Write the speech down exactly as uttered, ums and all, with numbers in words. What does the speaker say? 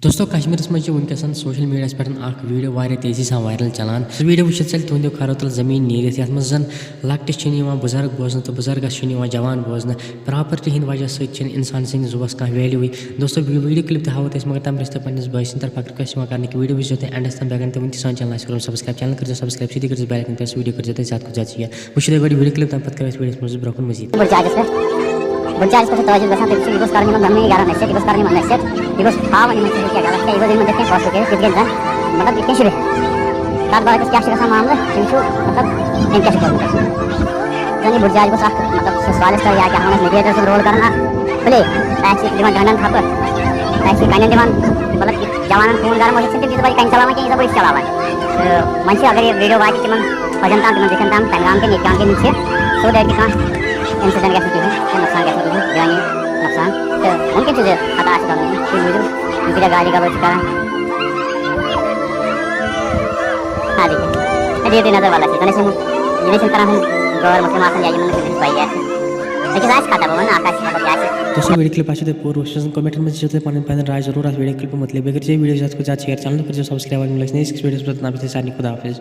دوستو، کشمیرس منٛز چھِ وٕنکیٚس سوشل میڈیاہس پٮ۪ٹھ اکھ ویڈیو واریاہ تیزی سان وایرل چلان۔ سُہ ویڈیو وٕچھِتھ ژلہِ تُہنٛدیو کھۄرو تل زٔمیٖن نیٖرِتھ، یتھ منٛز زن لۄکٹِس چھِنہٕ یِوان بُزرگ بوزنہٕ تہٕ بُزرگس چھُنہٕ یِوان جوان بوزنہٕ۔ پراپرٹی ہٕنٛدِ وجہ سۭتۍ چھِنہٕ انسان سٕنٛدِس زُوس کانٛہہ ویلیوٕے۔ دوستو، وی-، ویڈیو کلپ تہِ ہاوو تۄہہِ أسۍ، مگر تمہِ برٛونٛہہ چھِ تۄہہِ پننِس بٲے سٕنٛدِ طرفہٕ اکھ request یِوان کرنہٕ کہِ ویڈیو وٕچھزیو تُہۍ اینڈس تام، بیٚیہِ اگر نہٕ تُہۍ وٕنہِ تہِ سٲنۍ channel آسہِ کوٚرمُت subscribe، channel کٔرزیو subscribe، سۭتی کٔرزیو bell icon press، ویڈیو کٔرزیو تُہۍ زیادٕ کھۄتہٕ زیادٕ share۔ وٕچھِو تُہۍ گۄڈٕ ویڈیو کلپ، تمہِ پتہٕ کرو أسۍ ویڈیوس منٛز برٛونٛہہ کُن مزید۔ بُرٕ جایہِ چھُس بہٕ، بُرٕ جایہِ چھُس بہٕ تٲجِل گژھان، تٔمِس چھُ، یہِ گوٚژھ کَرُن یِمَن دۄنوٕنی گَرَن نصیحت، یہِ گوٚژھ کَرُن یِمَن نصیحت، یہِ گوٚژھ ہاوُن یِمَن ژٕ کیٛاہ غلط چھےٚ، یہِ گوٚژھ یِمَن تِتھ کٔنۍ فٲصلہٕ کٔرِتھ، یِتھ کٔنۍ زَن، مطلب، یِتھ کٔنۍ چھُ بِہِتھ۔ تَتھ برعکس کیٛاہ چھُ گژھان معاملہٕ، تٔمِس چھُ، مطلب، أمۍ کیٛاہ چھُ کوٚرمُت اَسہِ؟ زَن یہِ بُرٕ جایہِ گوٚژھ اَکھ، مطلب، سُہ سوالَس کَرِ یا کیٛاہ وَنَس، mediator سُنٛد role کَرُن اَکھ play۔ تَتہِ چھِ دِوان ڈَنڈَن تھَپہٕ، تَتہِ چھِ کَنٮ۪ن دِوان، مطلب، جوانَن فون کَران، مگر چھِنہٕ تِم تیٖژ بَجہِ کَنہِ چَلاوان کینٛہہ، ییٖژ بَجہِ چھِ چَلاوان۔ تہٕ وۄنۍ چھِ، اگر یہِ ویڈیو واتہِ تِمَن پَزَن تام، تِمَن زِٹھٮ۪ن تام، کَنہِ گام کٮ۪ن، ییٚتہِ گام کٮ۪ن، یہِ چھِ، so that کہِ کانٛہہ incident گژھِ نہٕ کِہیٖنۍ، کانٛہہ نۄقصان گژھِ نہٕ کِہیٖنۍ، جٲنی نۄقصان۔ تہٕ مُمکِن چھُ زِ خطا آسہِ گژھُن، تَمہِ موٗجوٗب یِم کۭتیٛاہ گالی گلوچ چھِ کَران۔ ہاں جی، ہے، دِیِو تُہۍ نظر وَلہٕ، أسۍ زَن ٲسۍ یِم، یِم ٲسۍ یِم کَران ہُم غٲر مُسلِم آسَن یا یِمَن نہٕ کٲنٛسہِ پَیی آسہِ۔ أکِس آسہِ خطا، بہٕ وَنہٕ نہٕ اَکھ آسہِ خطا، یہِ آسہِ۔ دوستو، ویڈیو کلپ آسہِ تۄہہِ پوٗرٕ وٕچھمٕژ، کمنٹن منٛز چھِ تۄہہِ پنٕنۍ پنٕنۍ راے ضروٗر اَتھ ویڈیو کلپہِ مُتعلِق۔ بیٚیہِ کٔرِو زیو ویڈیو زیادٕ کھۄتہٕ زیادٕ share، channel کٔرِو زیو subscribe، اَگر نہٕ لٲگۍ نہٕ أسۍ کِس ویڈیوَس پٮ۪ٹھ۔ تَنہٕ پٮ۪ٹھ چھِ سارنٕے خدا حافظ۔